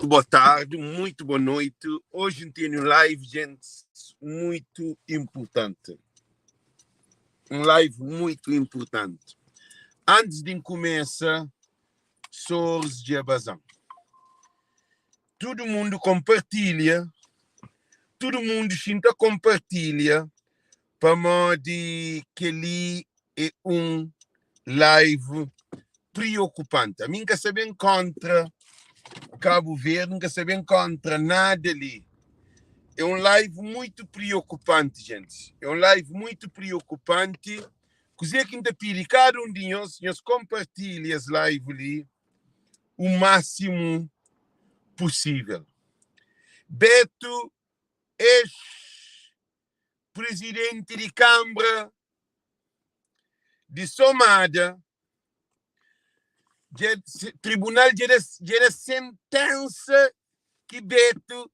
Boa tarde, muito boa noite. Hoje tenho um live, gente, muito importante. Um live muito importante. Antes de começar, Sores de Abazão. Todo mundo compartilha, todo mundo xinta compartilha, pamodi kel-li é um live preocupante. Ami N ka sa ben kontra Cabo Verde, N ka sa ben kontra nada li. É um live muito preocupante, gente. É um live muito preocupante. Kuzê ki N ta pidi kada un di nhos, nhos kompartilha es live li o máximo possível. Beto, ex-presidente di Câmara di Somada, dja tribunal dja da dja da sentensa ki Beto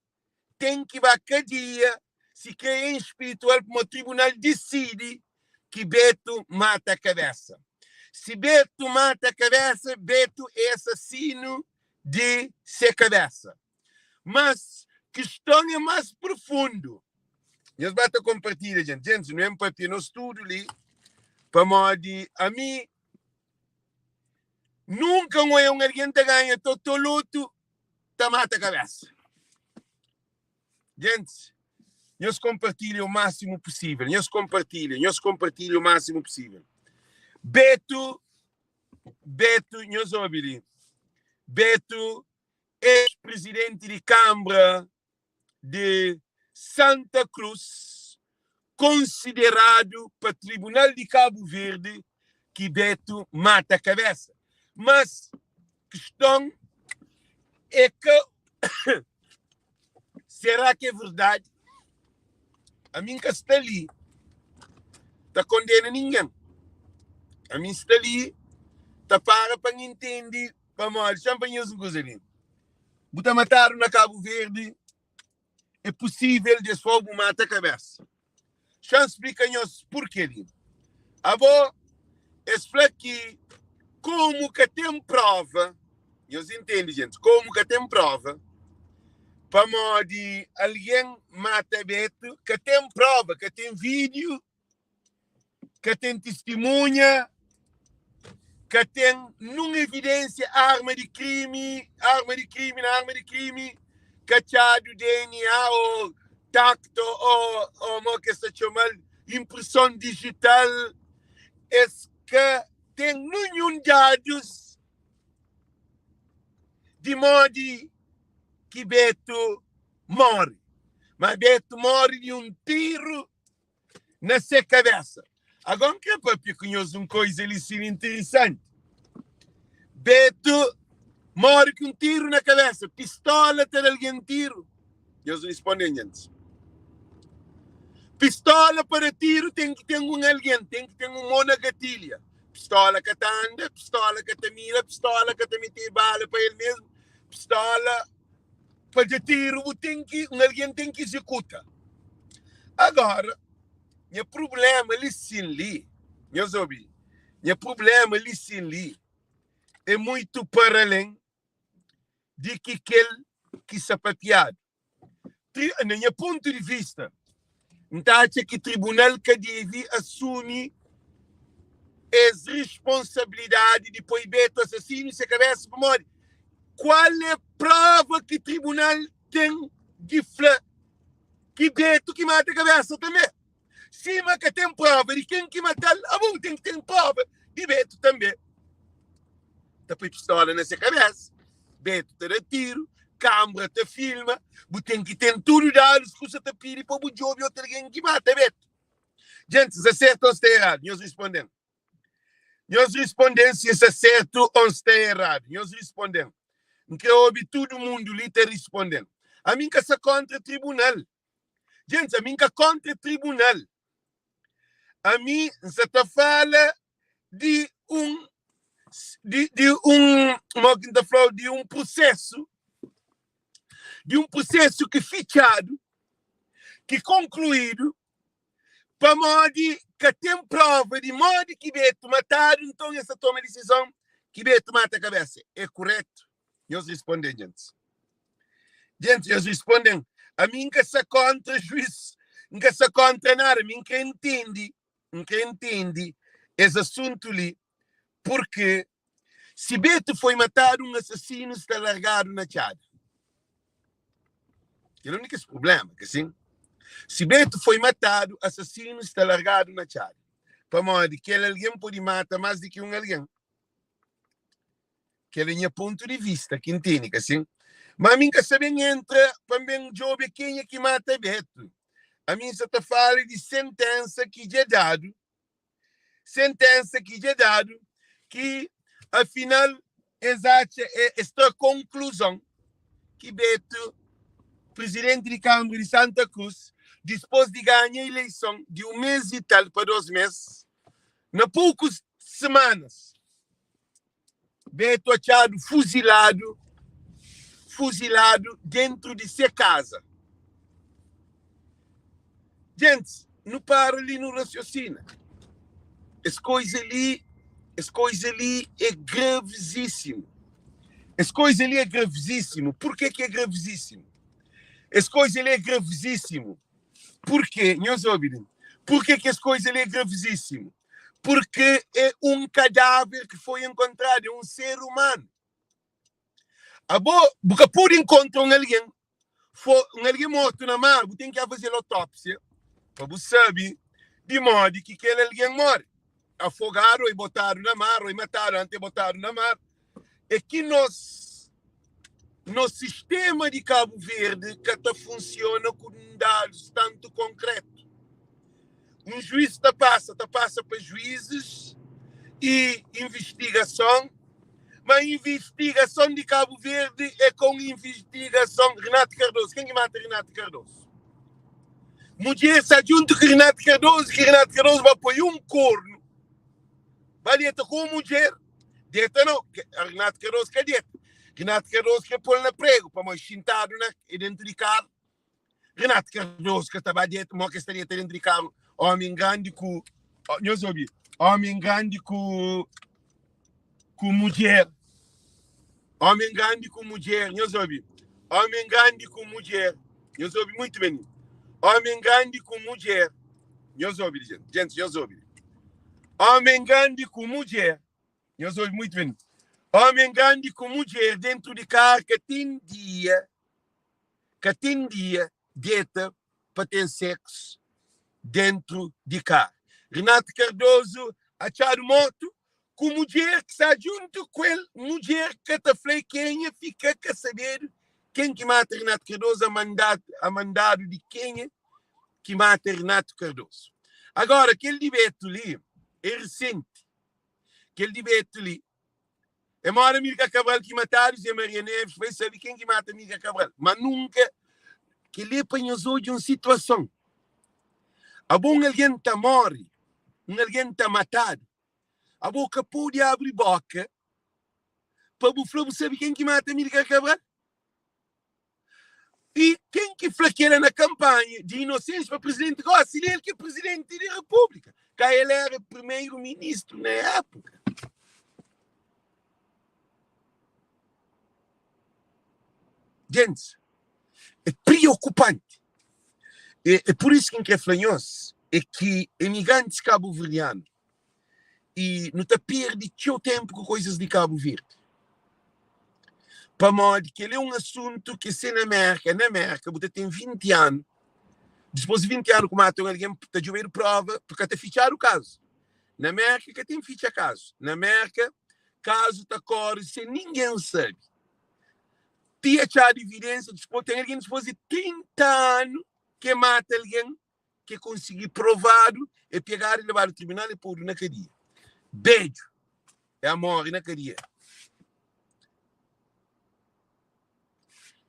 ten ki ba kadia si kre é inspiritual pamo tribunal disidi ki Beto mata kabesa. Si Beto mata kabesa, Beto é asasinu di se kabesa. Mas kiston é mas profundu. Nhos ba ta konpartilha, jenti. Gentis, nu ben papia nos tudu li pamodi ami nunka N oia un algen ta ganha totolotu ta mata kabesa. Gentis, nhos konpartilha o másimu pusível. Nhos konpartilha, nhos konpartilha o másimu pusível. Beto, Beto, nhos obi li. Beto ex-presidente di Kambra di Santa Cruz, konsideradu pa Tribunal di Kabu Verdi ki Beto mata kabesa. Mas kiston é ka será ki é verdadi? Ami N ka sta li ta kondena ningen. Ami N sta li ta para pa N intende Pamodi, xa-m pa nhos un kuza li, bu ta matadu na Kabu Verdi, é pusível di es fla-u bu mata kabésa. Xa-m splika nhos purkê li. Abo, es fla ki komu ka ten próva, nhos intende, jentis, komu ka ten próva, pamodi algen mata Beto, ka ten próva, ka ten vídiu, ka ten tistimunha, ka ten nun evidênsia arma di krimi, arma di krimi na arma di krimi, ka txadu DNA ô takto ô ô mo ke sta txomal inpreson dijital, es ka ten ninhun dadus di modi ki Beto more. Ma Beto more di un tiru na se kabésa. Agora N kre papia ku nhos un koiza li sin interesanti. Beto móre ku un tiru na kabésa. Pistola ta da algen tiru? Nhos responde-m antis. Pistola pa da tiru ten ki ten un algen, ten ki ten un mô na gatilha. Pistola ka ta anda, pistola ka ta mira, pistola ka ta mete bala pa el mesmu. Pistola Pa da tiru bu ten ki, un algen ten ki izekuta. Agora, nha prubléma li sin li, nhos obi, nha prubléma li sin li é muitu paralen di ki kel ki sa papiadu. Tri, na nha pontu di vista, N ta atxa ki tribunal ka debe asumi es risponsabilidadi di poi Beto asasinu se kabesa pamodi kual é prova ki tribunal ten di fla ki Beto ki mata kabesa tanbe? Sima ka ten prova di ken ki matal, abo bu ten ki ten prova di Beto tanbe. Ta poi pistola na se kabesa, Beto ta da tiru, kambra ta filma, bu ten ki ten tudu dadus ku sa ta pidi pa bu djobe otu algen ki mata Beto. Djentis, sta sertu o sta eradu? Nhos risponde-m. Nhos risponde-m si sta sertu o sta eradu. Nhos risponde-m. N kre obi tudu mundu li ta risponde-m. Ami N ka sta kontra tribunal. Djentis, ami N ka kontra tribunal. Ami N sa ta fala di un di, di un mo ki N ta fla-u di un prusesu di un prusesu ki fitxadu, ki konkluídu Pamodi ka ten prova di modi ki Beto matadu, nton es ta toma disizon ki Beto mata kabesa. É kuretu? Nhos risponde-m, djentis. Djenti, es risponde-m, Ami N ka sta kóntra juís, N ka sta kóntra nada. Mi N krê ntende, N krê ntende es asuntu li, purkê si Betu foi matadu, un asasinu sta largadu na txada. Kel é un di kes prubléma, ka sin? Si Betu foi matadu, asasinu sta largadu na txada. Pamodi kel algen pode mata más di ki un algen. Kel é nha pontu di vista ki N tene, ka sin? Má mi N ka sta ben entra pa N ben djobe kenha ki mata Betu. Ami N sa ta fala di senténsa ki dja dadu, senténsa ki dja dadu, ki afinal es atxa, es tra konkluzon ki Betu, prizidenti di Kanbra di Santa Krus, dispôs di ganha ileison di un mês i tal pa dôs mês, na pokus semanas, Beto atxadu fuziladu fuziladu dentru di se kaza. Gentis, nu para li nu rasiosina. Es koiza li, es koiza li é gravizísimu. Es koiza li é gravizísimu. Purke ki é gravizísimu? Es koiza li é gravizísimu purke, nhos obi li, purke ki es koiza li é gravizísimu? Porque é um cadáver que foi encontrado, é um ser humano. Abo, bu ka pode encontra um alguém, for um alguém morto na mar, bu tem que fazer autópsia pa bu sabe de modi que aquele alguém morre. Afogado, ou botado na mar, ou matado antes de botado na mar. É que nós, nos sistema de Cabo Verde ka ta funciona com dados tanto concreto. Un juiz ta pasa, ta pasa pa juizes y invistigason, ma invistigason di Kabu Verdi é ka un invistigason. Renato Cardoso, ken ki mata Renato Cardoso? Mudjer sta djuntu ku Renato Cardoso, ki Renato Cardoso ba poi un kornu, ba deta ku un mudjer, deta no, Renato Cardoso ka deta, Renato Cardoso ke pol na pregu, pamodi xintadu na dentu di karu. Renato Cardoso ka ta ba deta, mo ke sta deta dentro di carro, homem grande ku, nhos obi, homem grande ku ku mulher, homem grande ku mulher, nhos obi, homem grande ku mulher, nhos obi muito bem, homem grande ku mulher, nhos obi, gente, gente, nhos obi, homem grande ku mulher, nhos obi muito bem, homem grande ku mulher dentro di carro ka tem dia ka ten dia deta pa ten sexo dentro di kar. Renato Cardoso atxadu mortu ku mudjer ki sta djuntu ku el, mudjer ka ta fla kenha, fika ka sabedu ken ki mata Renato Cardoso, a mandadu di kenha ki mata Renato Cardoso. Agora kel di Beto li é recente, kel di Beto li É moda Amílcar Cabral ki matadu, Zé Maria Neves bai sabe ken ki mata Amílcar Cabral, ma nunka kel-li é pa nhos odja un situason. Abo un algen ta móre, un algen ta matadu, abo ka pode abri bóka pa bu fla bu sabe ken ki mata Amílcar Cabral? I ken ki fla kel-la na kanpanha di Inocêncio pa prizidenti gósi li el ki é prizidenti di repúblika, ka el éra primeru ministru na épuka. Gentis, é priokupanti. É, é pur isu ki N kre fla nhos é ki emigrantis kabuverdianu i nu ta perde txeu ténpu ku koizas di Kabu Verdi. Pamodi kel é un asuntu ki se na Mérka, na Mérka bu ta ten 20 anu, dipôs di 20 anu ku mata un algen ta djobedu prova, ka ta fitxadu kazu. Na Mérka ka ten fitxa kazu. Na Mérka kazu ta kóre sen ningen sabe. Ti atxadu ividênsia, ten algen dipôs di 30 anu ke mata algen ke konsigi provadu, e pegadu e lebadu tribunal e podu na kadia. Bedju, e móre na kadia.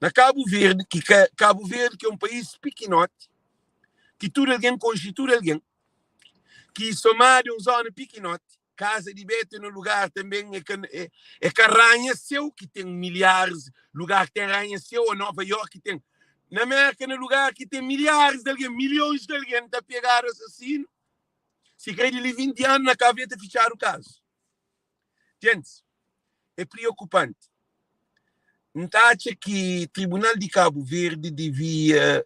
Na Kabu Verdi, ki ka Kabu Verdi ki é un país pikinoti, ki tudu algen konxe tudu algen, ki somadu é un zona pikinoti, Kaza di Beto é na lugar tanben é ka é, é ka ranha-seu ki ten milharis lugar ki ten ranha-seu ô Nova York ki ten na Merka na lugar ki ten milharis di algen, milhons di algen ta pegadu asasinu si kre di li 20 anu na Kabu Verde ta fitxadu kazu. Gentis, é priokupanti. N ta atxa ki Tribunal di Kabu Verdi devia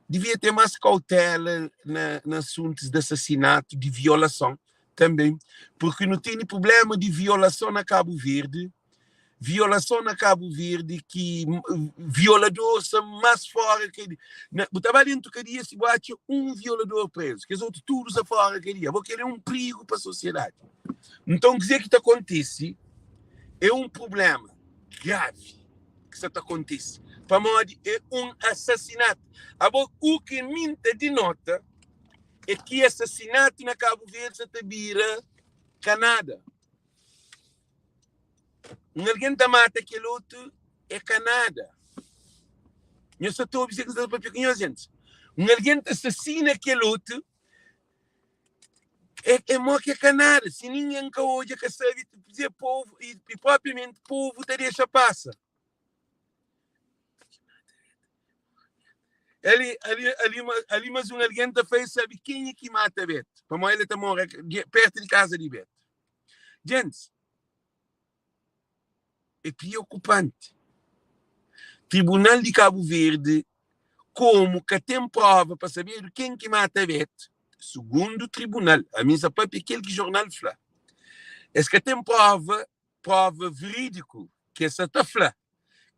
devia ten más kautela na na asuntus di asasinatu, di violason tanbe, purki nu tene prubléma di violason na Kabu Verdi, violason na Kabu Verdi ki violador sta más fóra ki na bu ta ba dentu kadia si bu atxa un violador prezu, kes otu tudu sta fóra kadia, bo kel é un prigu pa sosiedadi. Nton kuzê ki ta kontise? É un prubléma gravi ki sta ta kontise pamodi é un asasinatu. Abo u ki mi N ta dinota é ki asasinatu na Kabu Verdi sta ta bira ka nada. Un algen ta mata kel otu é ka nada. Nhos sta ta obi kuzê ki N sta ta papia ku nhos, gentis? Un algen ta asasina kel otu. É, é mo ki é ka nada, si ningen ka odja, ka sabe, dizer povo, e, e propriamente povo ta dexa passa. Ali, ali, ali, ali mas um alguém ta faz sabe quem é que mata Beto. Pamodi ele ta mora perto de casa de Beto. Gente, é preocupante. Tribunal de Cabo Verde, como ka tem prova pa saber quem que mata Beto, segundo tribunal, a mim sa papia kel ki jornal fla. Es ka tem prova, prova verídico, que sa ta fla,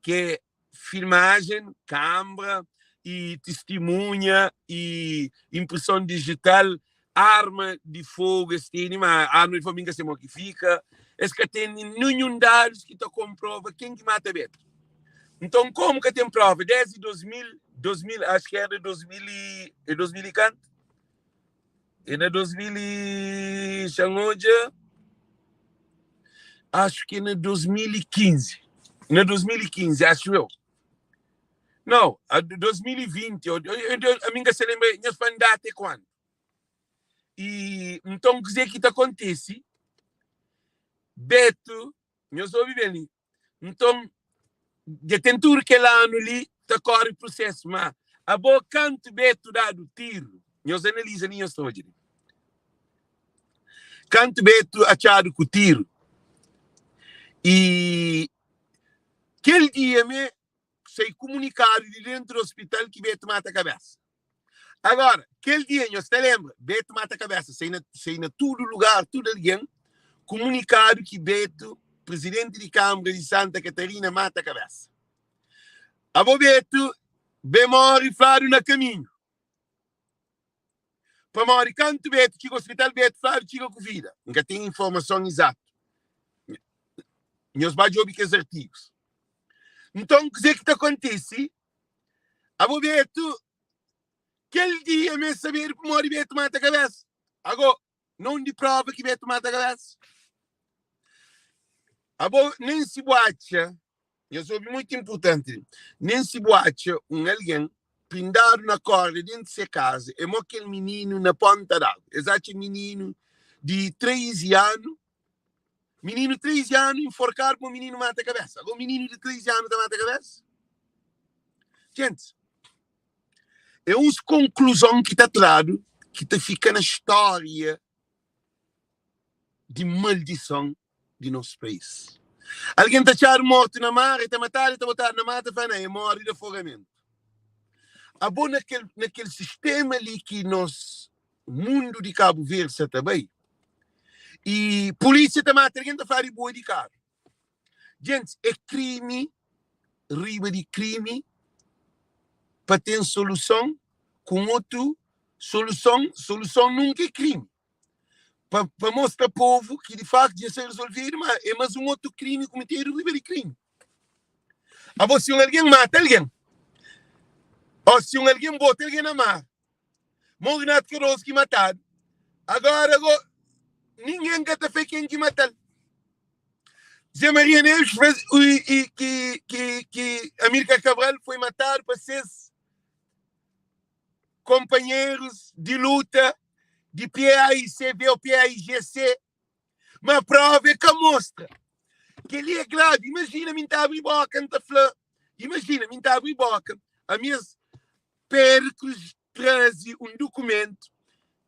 que filmajen, kanbra y tistimunha y inpreson dijital, arma di fogu es tene, ma arma di fogu mi N ka se mo ki fika, es ka tene ninhun dadus ki ta konprova ken ki mata Beto. Nton komu ka ten prova desdi 2000, 2000, axu ki era 2000 y, é 2000 y kantu? É na 2000 e xa-m odja, acho que é na 2015. Na 2015, acho eu. Não, a 2020, eu, eu, eu, a mim que se lembra, nhas fã data é quando? E então, kuzê ki ta kontise? Beto, nhos obi ben li, Nton, dja ten tudu kel anu li ta kóre prusésu. Má abo, kantu Betu dadu tiru, nhos analiza li, nhos ta odja li. Kantu Betu atxadu ku tiru, i kel dia mê sai kumunikadu di déntu di ospital ki Betu mata kabésa. Agora, kel dia, nhos ta lenbra, Betu mata kabesa, sai na, sai na tudu lugar, tudu algen, kumunikadu ki Betu, prezidenti di Kanbra di Santa Katarina, mata kabesa. Abo Betu, ben móre fladu na kaminhu. Pamodi kantu Betu txiga ospital, Betu fladu txiga ku vida. N ka ten informason izatu. Nhos ba djobe kes artigus. Nton, kuzê ki ta kontise? Abo Betu, kel dia mi sabedu pamodi Betu mata kabesa. Ago, na undi prova ki Betu mata kabesa? Abo, nen si bu atxa, nhos obi mutu inpurtanti li, nen si bu atxa un algen prindadu na korda dentu se kaza, é mo kel mininu na Ponta d'Agu. Es atxa mininu di 13 anu, mininu 13 anu inforkadu pa mininu mata kabesa. Ago, mininu di 13 anu ta mata kabesa? Gente, é uns konkluzon ki ta tradu ki ta fika na stória di maldison di nos país. Algen ta txadu mortu na mar, e ta matadu, e ta botadu na mar, ta fla, na, e móre di afogamentu. Abo na kel, na kel sistema li ki nos mundu di Kabu Verdi sa ta bai, i polísia ta mata algen ta fla di boi di karu. Gentis, é krimi riba di krimi pa ten soluson ku un otu soluson, soluson nunka é krimi. Pa, pa mostra povu ki di faktu dja sta rezolvidu, ma é mas un otu krimi kumetidu riba di krimi. Abo, si un algen mata algen, o si un algen bota algen na mar, mo Renato Cardoso ki matadu, agora go ningen ka ta fla ken ki matal. Zé Maria Neves fez, e, e, que, que, que Amílcar Cabral foi matado para ses companheiros de luta de PAICV ou PAIGC, mas prova é que mostra que ele é grave. Imagina, mim tá abrir boca, não tá fla. Imagina, mim tá abrir boca. A minha Péricles traze um documento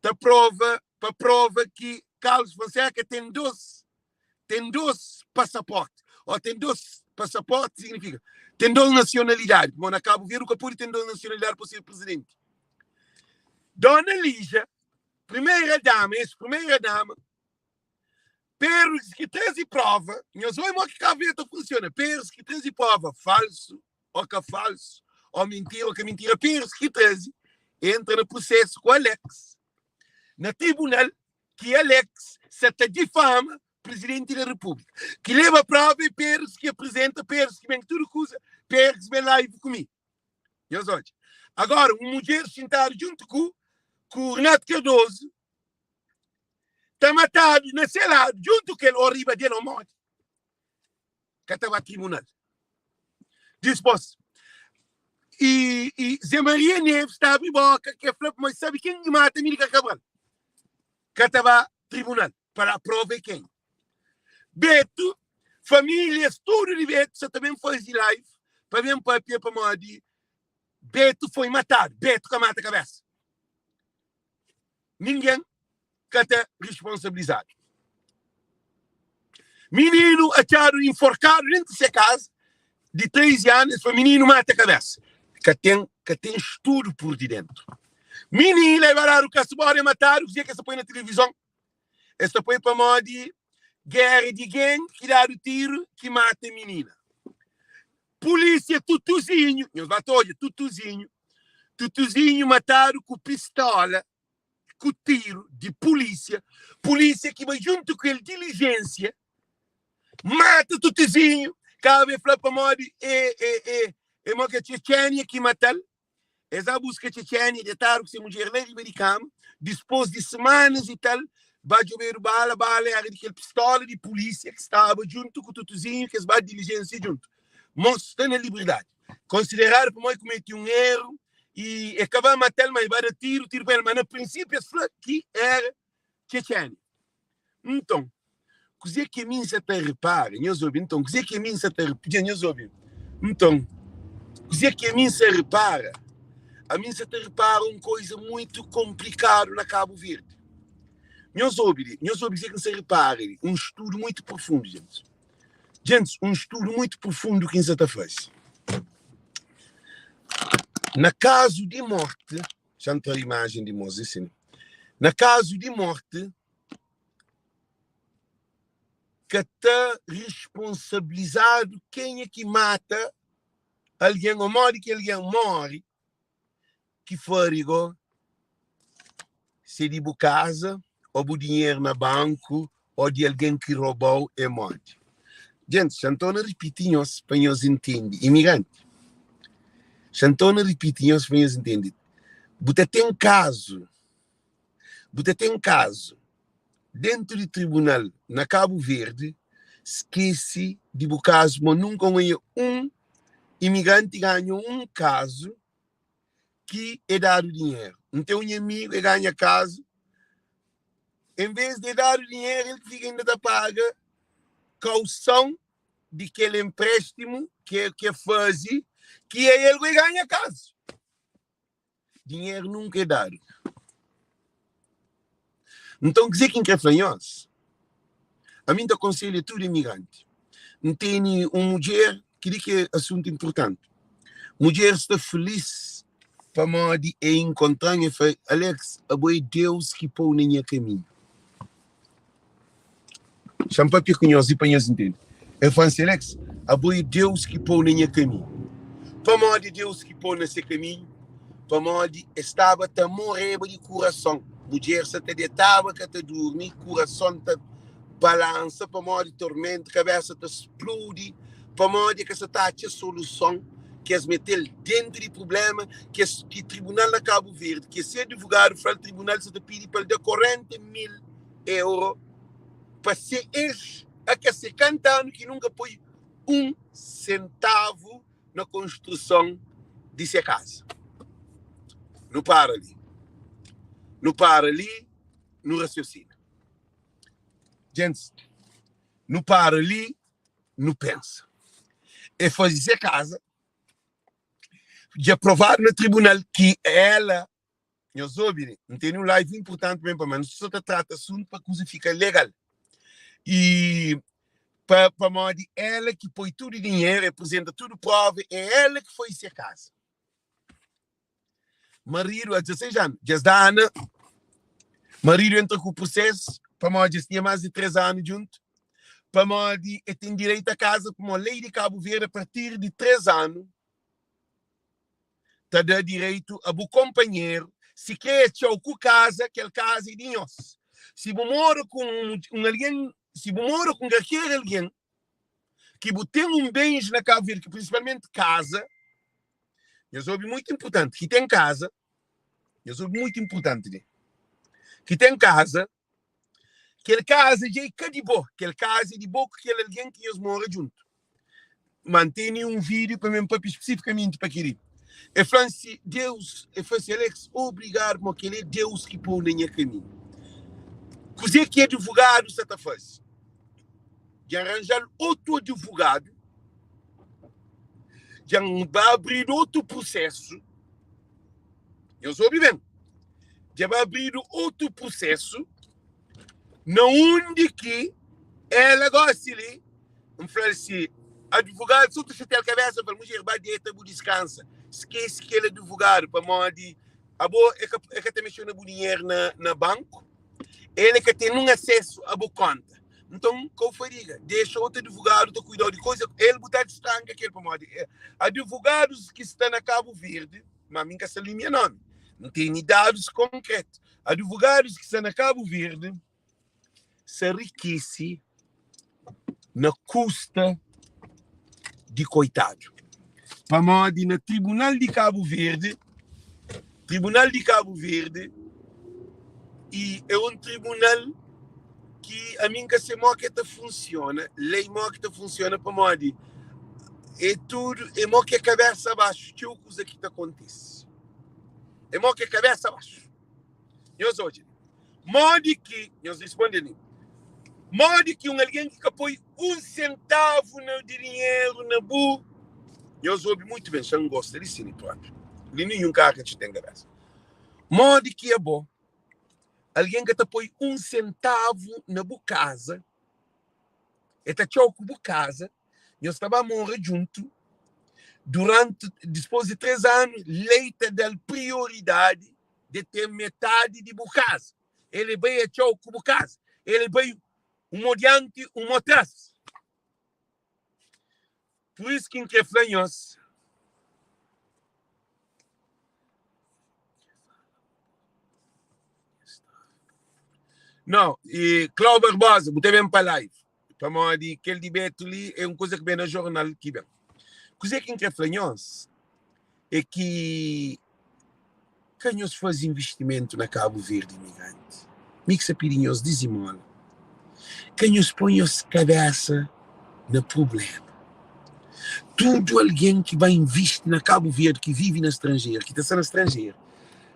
da prova para prova que Carlos Fonseca tem dois passaportes ou tem dois. Pasaporti signifika ten dos nasionalidadi. Pamodi na Kabu Verdi bu ka pode ten dos nasionalidadi pa ser prizidenti. Dona Lígia, primeira dama, es primeira dama, Perus ki traze prova, nhos oi mo ki Kabu Verdi ta funsiona, perus ki traze prova falsu o ka falsu, o mintira o ka mintira, perus ki traze, entra na prusesu ku Alex na tribunal ki Alex sa ta difama Presidenti da Repúblika. Ki leba prova e perus ki apresenta, perus ki ben tudu kuza, perus ben live ku mi. Nhos odja. Agora, un mudjer xintadu djuntu ku ku Renato Cardoso ta matadu na se ladu djuntu ku el o riba del o modi ka ta ba tribunal. Dispos i, i Zé Maria Neves ta abri boka ke fla ma sabe ken ki mata Amílcar Cabral ka ta ba tribunal para prova é ken. Beto, famílias tudo di Beto sa ta ben faze live pa ben papia pamodi Beto foi matadu. Beto ka mata kabesa. Ningen ka ta responsabilizadu. Mininu atxadu inforkadu dentu se kaza di 13 anu, es fla mininu mata kabesa. Ka ten, ka ten studu pur di dentu. Minina e baradu kasibóda e matadu, kuzê ki es ta poi na tilivizon? Es ta poi pamodi géra di gang ki dadu tiru ki mata minina. Pulísia Tutuzinhu, nhos ba ta odja Tutuzinhu, Tutuzinhu matadu ku pistola ku tiru di pulísia, pulísia ki bai djuntu ku el dilijénsia mata Tutuzinhu, kaba e fla pamodi e e e e mo ke Txetxénia ki mata-l. Es ba buska Txetxénia detadu ku se mudjer la riba di kama. Dispôs di semanas i tal, ba djobedu bala. Bala éra di kel pistola di pulísia ki staba djuntu ku Tutuzinhu ki es ba dilijénsia djuntu. Mos sta na liberdadi. Konsideradu pamodi kumete un eru i e ka ba mata-l, ma e ba da tiru, tiru pa el. Ma na prinsípiu es fla ki éra Txetxénia. Nton, kuzê ki mi N sa ta repara? Nhos obi, nton, kuzê ki mi N sa ta dja nhos obi, nton, kuzê ki mi N sa repara? Ami N sa ta repara un koza muitu konplikadu na Kabu Verdi. Nhos obi li, nhos obi kuzê ki N sa repara li, un studu muitu profundu, gentis. Gentis, un studu muitu profundu ki N sa ta faze. Na kazu di morti, xa N tra imajen di mos li sin. Na kazu di morti, ka ta responsabilizadu kenha ki mata algen ô modi ki algen móre ki fari go se di bu kaza ô bu dinheru na banku ô di algen ki roba-u é modi. Gentis, xa N torna ripiti nhos pa nhos intende, imigranti, xa N torna ripiti nhos pa nhos intende, bu ta ten kazu Bu ta ten kazu dentu di tribunal na Kabu Verdi, skese di bu kazu ma nunka N oia un imigranti ganha un kazu ki e dadu dinheru. N ten un nha amigu e ganha kazu, en ves di e dadu dinheru el fika inda ta paga kauson di kel enprestimu ki e faze ki e el ku e ganha kazu. Dinheru nunka é dadu. Nton, kuzê ki N krê fla nhos? Ami N ta konselha tudu imigranti. N tene un mudjer, kel-li ki é asuntu inportanti. Mudjer sta filís pamodi e inkontra-m, e fla, Alex, abo é Deus ki pô-u na nha kaminhu. Xa-m papia ku nhos i pa nhos ntende. El fla-m si, Alex, abo é Deus ki pô-u na nha kaminhu. Pamodi Deus ki pô-u na se kaminhu? Pamodi el staba ta moreba di kurason. Mudjer sa ta detaba ka ta durmi, kurason ta balansa pamodi tormentu, kabésa ta spludi pamodi el ka sa ta atxa soluson ki es mete-l déntu di prubléma ki es ki tribunal na Kabu Verdi, ki se adivogadu fla-l tribunal sa ta pidi pa el da 40 mil euro pa se ex a ka se kanta anu ki nunka poi un sentavu na konstruson di se kaza. Nu para li. Nu para li, nu rasiosina. Gentis, nu para li, nu pensa. E faze se kaza, dja provadu na tribunal ki ela Nhos obi li, N tene un live inpurtanti ben pa ma nu sa ta trata asuntu pa kuza fika legal. I. Pa, pamodi ela ki poi tudu dinheru, e apresenta tudu prova, é ela ki foi se kaza. Maridu, a 16 anu, dja-s dana, maridu entra ku prosesu, pamodi dja-s tinha más di 3 anu djuntu, pamodi e ten direitu a kaza, pamodi lei di Kabu Verdi a partir di 3 anu ta da direitu a bu konpanheru, si kre e txeu ku kaza, kel kaza é di nhos. Si bu mora ku un algen, si bu mora ku kalker algen ki bu ten un bens na Kabu Verdi, ki prinsipalmenti kaza, nhos obi muitu inpurtanti, ki ten kaza, nhos obi muitu inpurtanti li, ki ten kaza, kel kaza dja é ka di bo, kel kaza é di bo ku kel algen ki nhos mora djuntu. Ma N tene un vídiu pa mi papia spesifikamenti pa kel-li. El fla-m si Deus, el fla si, Alex, obrigadu pamodi kel-li é Deus ki pô-u na nha kaminhu. Kuzê ki adivogadu sta ta faze? Dja N ranja-l otu adivogadu, dja N ba abridu otu prusésu. Nhos obi ben, dja ba abridu otu prusésu na undi ki ela gósi li. N fla-l si advogadu so ta xatia-l kabésa, N fla-l, mudjer, ba deta bu diskansa, skese kel advogadu, pamodi abo e ka, e ka ta mexe na bu dinheru na, na banku, el e ka ten nun asesu a bu konta. Nton, ka bu fadiga, dexa otu advogadu ta kuidau di koza, el bu ta distranka kel, pamodi advogadus ki sta na Kabu Verdi, ma mi N ka sta limia nomi, N tene dadus konkretu, advogadus ki sta na Kabu Verdi, sa rikise na kusta di koitadu. Pamodi na Tribunal di Kabu Verdi, Tribunal di Kabu Verdi e é un tribunal ki ami N ka se mo ke ta funsiona, lei mo ki ta funsiona pamodi é tudu é mo ke kabesa baxu txeu kuza ki ta kontise. É mo ke kabesa baxu. Nhos odja li. Modi ki, nhos responde li, modi ki un algen ki ka poi un sentavu na di dinheru na bu, nhos obi mutu ben, xa N gosta di si li propi, li ninhun kara ka txi ten kabesa. Modi ki abo, algen ka ta poi un sentavu na bu kaza, E ta txau ku bu kaza, nhos ta ba mora djuntu duranti, dispôs di 3 anu, lei ta da-l prioridadi di ten metadi di bu kaza. El e bai e txau ku bu kaza, el e bai un mo dianti, un mo tras. Pur isu ki N kre fla nhos. Não, e Clau Barbosa, bu ta ben pa live. Pamodi kel di Beto li é un kuza ki ben na jornal ki ben. Kuzê ki N kre fla nhos é ki ka nhos faze investimentu na Kabu Verdi imigranti. Mi ki sa pidi nhos dizimola. Ka nhos poi nhos kabesa na prublema. Tudu algen ki ba invisti na Kabu Verdi, ki vive na stranjeru, ki ta sta na stranjeru,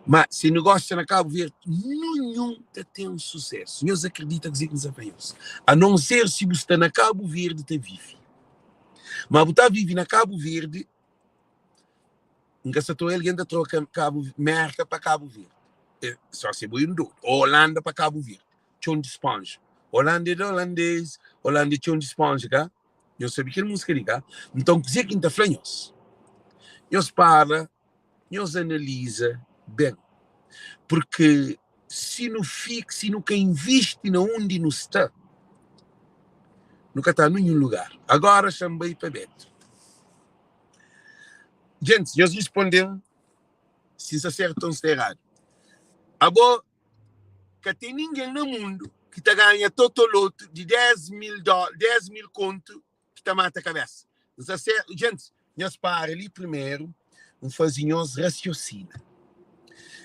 ma se negósiu sta na Kabu Verdi, ninhun ta ten susésu. Nhos akredita kuzê ki N sta fla nhos. A non ser si bu sta na Kabu Verdi ta vive. Ma bu ta vive na Kabu Verdi, N ka sta ta oia algen ta troka Kabu Merka pa Kabu Verdi. É só si bo é un dodu. Ô Holanda pa Kabu Verdi. Txon di sponja. Holanda é di holandês, Holanda é txon di sponja, ka? Nhos sabe kel múzika li, ka? Nton, kuzê ki N ta fla nhos? Nhos para, nhos analiza ben. Purki si nu fika, si nu ka invisti na undi nu sta, nu ka ta ninhun lugar. Agora xa-m bai pa Beto. Gentis, nhos responde-m si N sta sertu o N sta eradu. Abo, ka ten ningen na mundu ki ta ganha totolotu di 10 mil dó, 10 mil kontu ki ta mata kabesa. N sta ser, gentis, nhos para li primeru, N faze nhos rasiosina.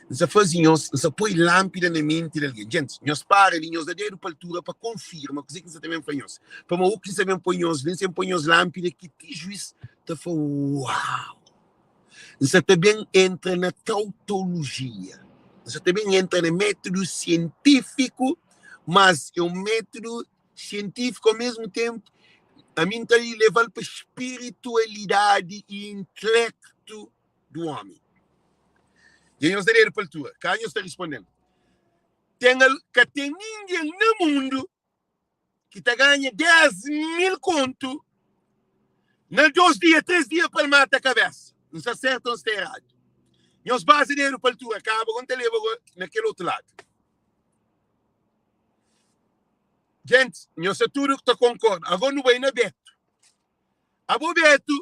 N sta faze nhos, N sta poi lanpida na menti di algen. Gentis, nhos para li, nhos da dedu pa altura pa konfirma kuze ki N sta ta ben fla nhos. Pamodi o ki N sta ben poi nhos li, N sta ben poi nhos lanpida ki ti juiz ta fla, Uau! N sa ta ben entra na tautolojia. N sa ta ben entra na métodu sientífiku, mas é un métodu sientífiku ao mesmu ténpu ami N ta leva-l pa spiritualidadi i intelektu du ómi. Dja nhos da dedu pa altura, ka nhos ta risponde-m. Ten al, ka ten ningen na mundu. ki ta ganha 10 mil kontu na 2 dia, 3 dia pa el mata kabesa. N sta sertu o N sta eradu? Nhos baza dedu pa altura, kaba go N ta leba go na kel otu ladu. Gentis, nhos sta tudu ta konkorda. Ago nu bai na Betu. Abo Betu,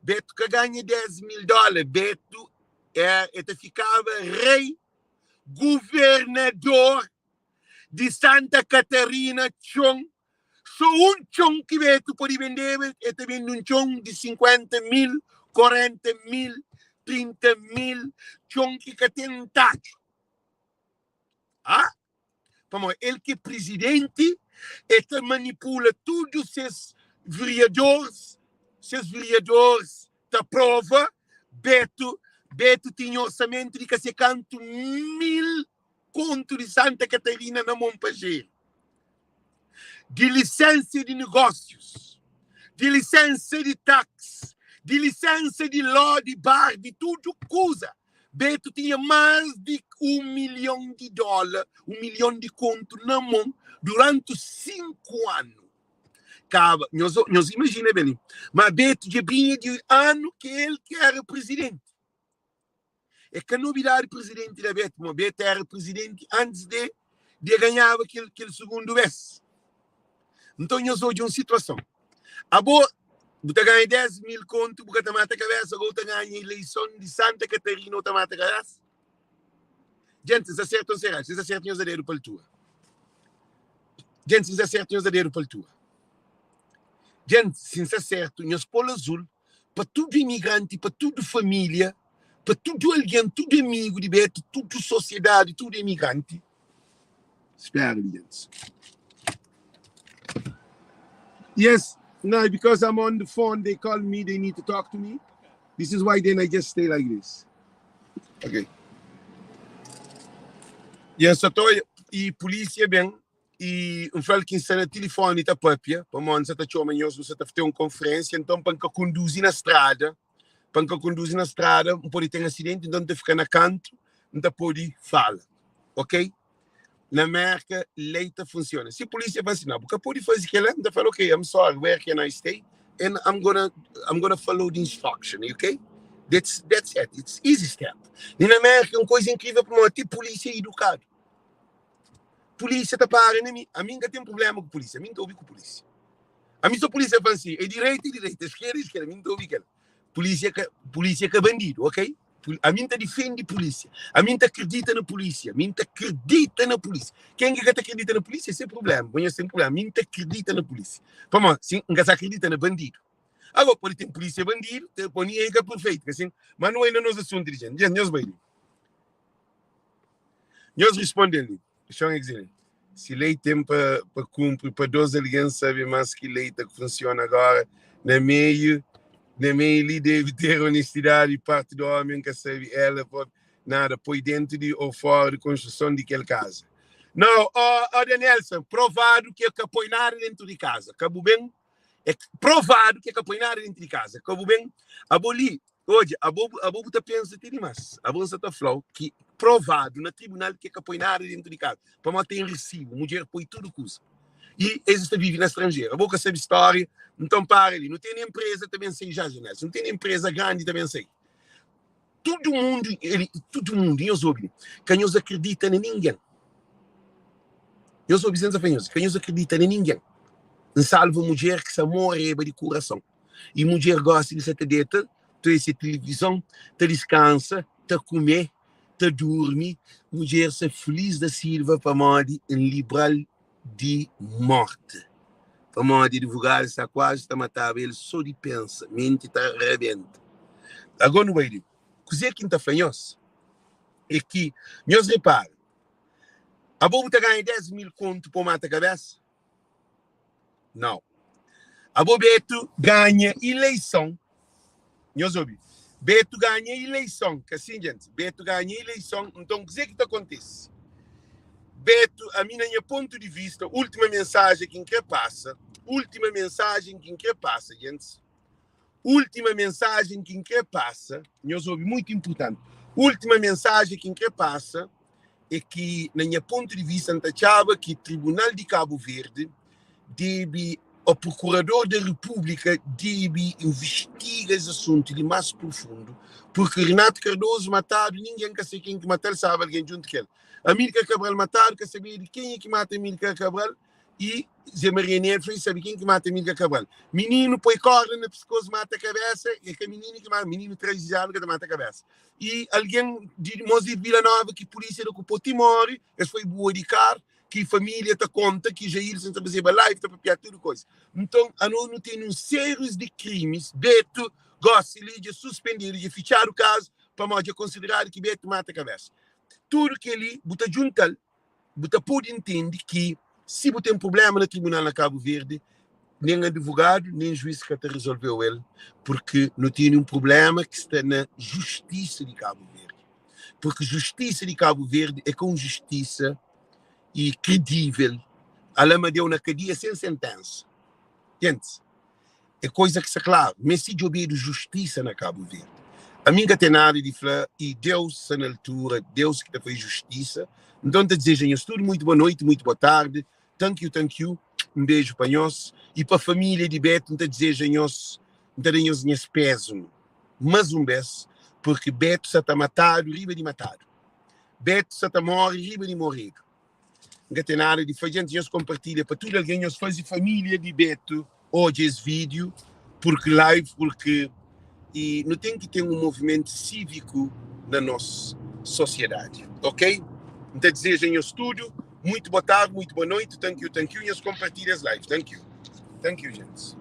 Betu ka ganha 10 mil dóla. Betu é, e ta fikaba rei governador di Santa Catarina txon. Só un txon ki Betu pode bendeba, e ta bende un txon di 50 mil, 40 mil, 30 mil, txon ki ka ten tatxu. Ah! Pamodi el ki é prizidenti, el ta manipula tudu ses veriadoris, ses veriadoris ta aprova Beto, Beto tinha orsamentu di ka se kantu mil kontu di Santa Catarina na mon pa jeri. Di lisensia di negósius, di lisensia di taksi, di lisensia di ló, di bar, di tudu kuza. Beto tinha más di un milhon di dóla, un milhon di kontu na mon duranti 5 anu. Kaba, nhos, nhos imajina ben li, ma Beto dja binha di anu ki el ki éra prizidenti. É ka nobidadi prizidenti da Beto, ma Beto éra prizidenti antis de de ganhaba kel, kel sugundu bes. Nton nhos odja un situason. Abo bu ta ganha 10 mil kontu, bu ka ta mata kabesa, agora bu ta ganha ileison di Santa Catarina, bu ta mata kabesa? Gente, se acerta ou se errado? Se acerta, nhos da dedo pa altura. Gente, se acerta, nhos da dedo pa altura. Gente, se se acerta, nhos pôl azul pa tudo imigrante, pa tudo família, pa tudo alguém, tudo amigo di Beto, tudo sociedade, tudo imigrante. Espera li, gente. Yes, no, because I'm on the phone, they call me, they need to talk to me. This is why then I just stay like this. Ok. Yes, só tô, e polícia bem, e N fla-l ki N sta na tilifoni ta papia, pamodi N sa ta txoma nhos, nu sa ta ten un konferensia, nton pa N ka konduzi na strada, pa N ka konduzi na strada, N pode ten asidenti, nton N ta fika na kantu, N ta pode fala, ok? Na Merka, lei ta funsiona. Si pulisia fla si, Nau, bu ka pode faze kel-la, N ta fla-l, ok, I'm sorry, where can I stay? And I'm gonna, I'm gonna follow the instruction, ok? That's, that's it, it's easy step. Li na Merka é un koza inkrivel pamodi ti pulisia é idukadu. Polícia ta para na mi. Ami nka ten problema ku polícia. Ami nta obi ku polícia. Ami so polícia fala assim, é direita, é direita, esquerda, é esquerda. Ami nta obi kel. Polícia ka, polícia ka bandido, ok? Ami nta defende polícia. Ami nta acredita na polícia. Ami nta acredita na polícia. Quem que ka ta acredita na polícia, esse é problema. Conhece tem problema. Ami nta acredita na polícia. Pamodi, sim, nka sa acredita na bandido. Agora, pode ter polícia bandido, tem, pô, ninguém é perfeito, assim, mas não é no nosso assunto, gente. Gente, nós vai. Nhos risponde-l li, Xon Exili, Si lei ten pa pa kunpri pa dos algen sabe mas ki lei ta funsiona agora na meiu na meiu li debe ter onestidadi di parti di omi N ka sabe ela propi nada poi dentu di ou fora di konstruson di kel kaza Nau ó ó Danielson provadu ki el ka poi nada dentu di kaza ka bu ben É provadu ki el ka poi nada dentu di kaza ka bu ben abo li Odja, abo, abo bu ta pensa ti dimas. Abo N sa ta fla-u ki provadu na tribunal ki e ka poi nada dentu di kaza, pamodi ten risibu, mudjer poi tudu kuza. I es sta vive na stranjeru. Abo ka sabe stória, nton para li. Nu tene enpreza ta ben sai já, Janelson. Nu tene enpreza grandi ta ben sai. Tudu mundu, el, tudu mundu, nhos obi li, ka nhos akredita na ningen. Nhos obi sen sa fla nhos, ka nhos akredita na ningen. N salva mudjer ki sa moreba di kurason. I mudjer gosi li sa ta deta, ta oia se tilivizon, ta diskansa, ta kume, ta durmi. Mudjer sa filis da Silva pamodi N libra-l di morti. Pamodi advogadu sa kuazi ta mataba el so di pensa, menti ta rabenta. Ago nu bai li. Kuze ki N ta fla nhos e ki nhos repara, abo bu ta ganha 10 mil kontu pa bu mata kabesa? Nau. Abo Beto ganha ileison. Nhos obi. Beto ganha ileison. Ka sin, gente? Beto ganha ileison. Nton, kuze ki ta kontise? Beto, ami na nha pontu di vista, última mensajen ki N kre pasa, última mensajen ki N kre pasa, gente, última mensajen ki N kre pasa, nhos obi, muitu inpurtanti, última mensajen ki N kre pasa. é ki na nha pontu di vista N ta atxaba ki Tribunal di Kabu Verdi debe o Prokurador da Repúblika debe investiga es asuntu li más profundu, purki Renato Cardoso matadu ningen ka se ken ki mata-l, staba algen djuntu ku el. Amílcar Cabral matadu ka sabedu kenha ki mata Amílcar Cabral i Zé Maria Neto fla i sabe ken ki mata Amílcar Cabral. Mininu poi korda na piskos mata kabesa, é ka mininu ki mata, mininu 13 anu ka ta mata kabesa. I algen di mos di Vila Nova ki pulísia da ku po ti more, es foi bua di kar, ki família ta konta ki Jailson ta fazeba live ta papiá tudu koisa. Nton ano nu tene un sérius di krimis, Beto gosi li dja suspendedu, dja fitxadu kazu pamodi dja konsideradu ki Beto mata kabesa. Tudu kel-li bu ta djunta-l, bu ta pode intende ki si bu ten prubléma na tribunal na Kabu Verdi, nen advogadu, nen juiz ka ta rezolveu el, purki nu tene un prubléma ki sta na justisa di Kabu Verdi. Purki justisa di Kabu Verdi é ka un justisa i kredível. Ala ma deu na kadia sen senténsa. Gentis, É koisa ki sta klaru, meste djobedu justisa na Kabu Verdi. Ami N ka ten nada di fla i Deus sta na altura, Deus ki ta fai justisa. Nton N ta dizeja nhos tudu muitu boa noiti, muitu boa tardi. Thank you, thank you. Un beju pa nhos i pa família di Beto. N ta dizeja nhos, N ta da nhos nhas pézumi mas un bes, purki Beto sa ta matadu riba di matadu. Beto sa ta móre riba di moredu. N ka ten nada di fla Djenti nhos konpartilha pa tudu algen Nhos faze família di Beto odja es vídiu Purki live purki i nu ten ki ten un movimentu síviku na nos sosiedadi ok N ta dizeja nhos tudu muitu boa tardi muitu boa noiti Thank you thank you Nhos konpartilha es live Thank you thank you djentis.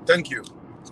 Thank you.